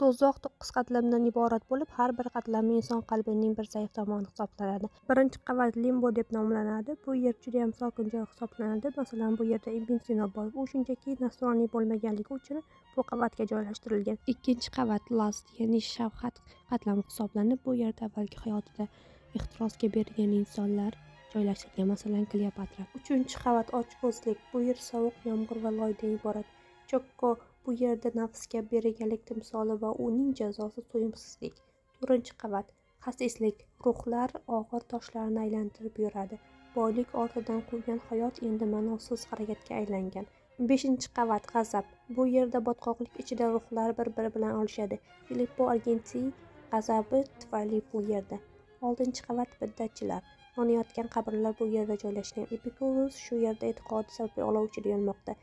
Do'zax 9 qatlamdan iborat bo'lib, har bir qatlami inson qalbining bir zaif tomoni hisoblanadi. Birinchi qavat limbo deb nomlanadi. Bu yer juda ham sokin joy hisoblanadi. Masalan, bu yerda Ibn Sino bor. U shunchaki nasroniy bo'lmaganligi uchun bu qavatga joylashtirilgan. Ikkinchi qavat last, ya'ni shahvat qatlami hisoblanib, bu yerda avvalgi hayotida ehtirosga berilgan insonlar joylashtirilgan. Masalan, Kleopatra. Uchinchi qavat ochko'zlik. Bu yer sovuq, yomg'ir va loydan iborat. Chokko bu yerda nafsga berilganlik timsoli va uning jazosi to'yimsizlik. To'rtinchi qavat xasislik. Ruhlar og'ir toshlarni aylantirib yuradi. Boylik ortidan quvgan hayot endi ma'nosiz harakatga aylangan. Beshinchi qavat g'azab. Bu yerda botqoqlik ichida ruhlar bir-biri bilan olishadi. Filippo Argenti g'azabi tufayli bu yerda. Oltinchi qavat biddatchilar. Yonayotgan qabrlar bu yerda joylashgan. Epikurus shu yerda e'tiqodi sababli olov ichida yonmoqda.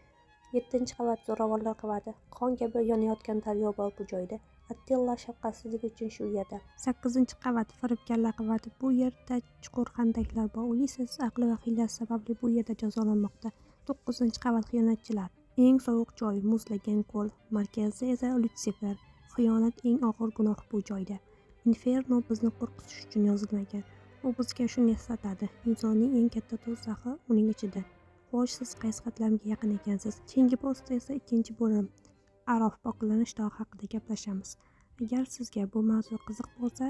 Yettinchi qavat zo'ravonlar qavati. Qon kabi yonayotgan daryo bor bu joyda. Attila shafqatsizligi uchun shu yerda. Sakkizinchi qavat firibgarlar qavati. Bu yerda chuqur xandaklar bor. Ulises aqli va hiylasi sababli bu yerda jazolanmoqda. To'qqizinchi qavat xiyonatchilar. Eng sovuq joy muzlagan ko'l. Markazda esa Lyutsifer. Xiyonat eng og'ir gunoh bu joyda. Inferno bizni qo'rqitish uchun yozilmagan. U bizga shuni eslatadi: insonning eng katta do'zaxi uning ichida. Xo'sh, siz qaysi qatlamga yaqin ekansiz? Keyingi postda esa ikkinchi bo'lim Arof poklanish tog'i haqida gaplashamiz. Agar sizga bu mavzu qiziq bo'lsa,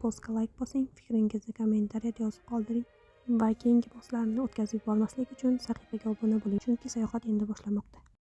postga layk bosing, fikringizni kommentariyada yozib qoldiring va keyingi postlarni o'tkazib yubormaslik uchun sahifaga obuna bo'ling, chunki sayohat endi boshlanmoqda.